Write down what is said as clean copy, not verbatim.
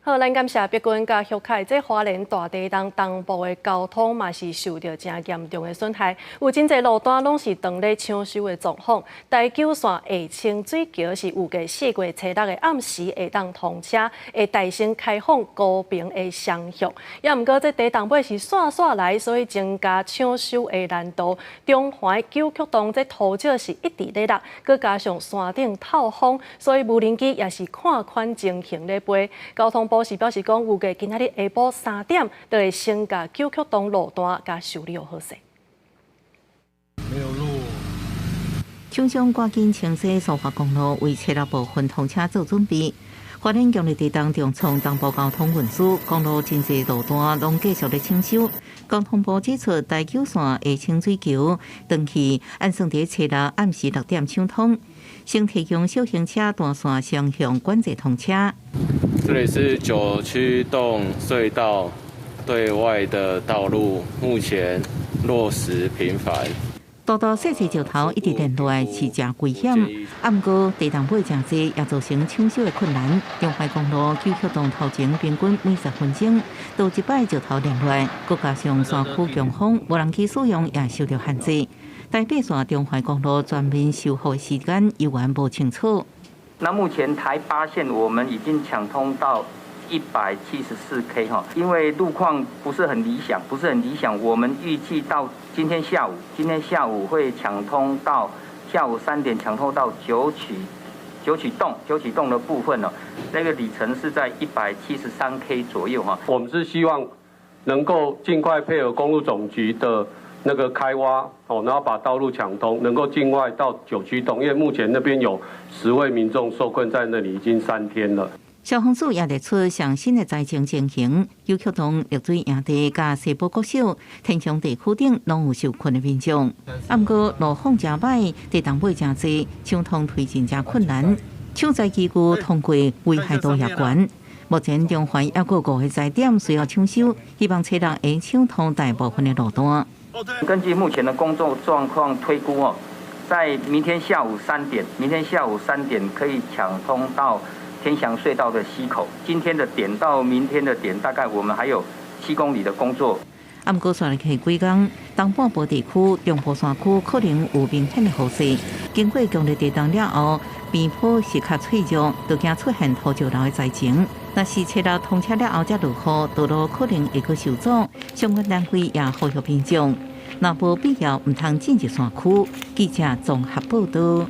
好，咱感謝碧君佮旭凱。這花蓮大地動東部的交通嘛是受著誠嚴重的損害，有真濟路段攏是當咧搶修的狀況。台九線下清水橋是預計4月初六的暗時會當通車，會代先開放高屏的雙向。也毋過這地動尾是煞煞來，所以增加搶修的難度。中環九曲洞這土石是一直咧落，閣加上山頂透風，所以無人機也是看款情形咧飛。交通部是表示講，預計今仔日下晡3點，就會先共九曲洞路段共修理好勢。沒有路。廠商趕緊清洗蘇花公路，為初六部分通車做準備。花蓮強烈地動重創東部交通運輸，公路真濟路段攏繼續咧搶修。交通部指出，台九線下清水橋斷去按算佇初六暗時6點搶通，先提供小型車單線雙向管制通車。這裡是九曲洞隧道對外的道路，目前落石頻繁。道道細細石頭一直連落來是誠危險，啊，毋過地動尾誠濟，也造成搶修的困難。中環公路九曲洞頭前平均每10分鐘都一擺石頭連落來，閣加上山區強風，無人機使用也受著限制。台八線中環公路全面修復的時間猶原無清楚。那目前台八線我們已經搶通到174 K 哈，因為路況不是很理想，不是很理想。我們預計到今天下午，今天下午會搶通到下午3點，搶通到九曲洞的部分哦，那個里程是在173 K 左右哈。我們是希望能夠盡快配合公路總局的那個開挖哦，然後把道路搶通，能夠盡快到九曲洞，因為目前那邊有10位民眾受困在那裡已經3天了。消防署也列出上新的災情情形，九曲洞綠水營地佮西埔國小、天祥地區頂攏有受困的民眾。啊，毋過路況誠歹，地動尾誠濟，搶通推進誠困難。搶災機具通過危害度也懸。目前中環猶閣五個災點需要搶修，希望初六會搶通大部分的路段。根據目前的工作狀況推估哦，在明天下午三點，明天下午三點可以搶通到天祥隧道的西口。今天的點到明天的點，大概我們還有7公里的工作。啊，毋過紲落去幾工，東半部地區、中部山區可能有明顯的雨勢。經過強烈地動了後，邊坡是較脆弱，就驚出現土石流的災情。若是初六通車了後才落雨，道路可能會閣受阻。相關單位也呼籲民眾，若無必要，毋通進入山區。記者綜合報道。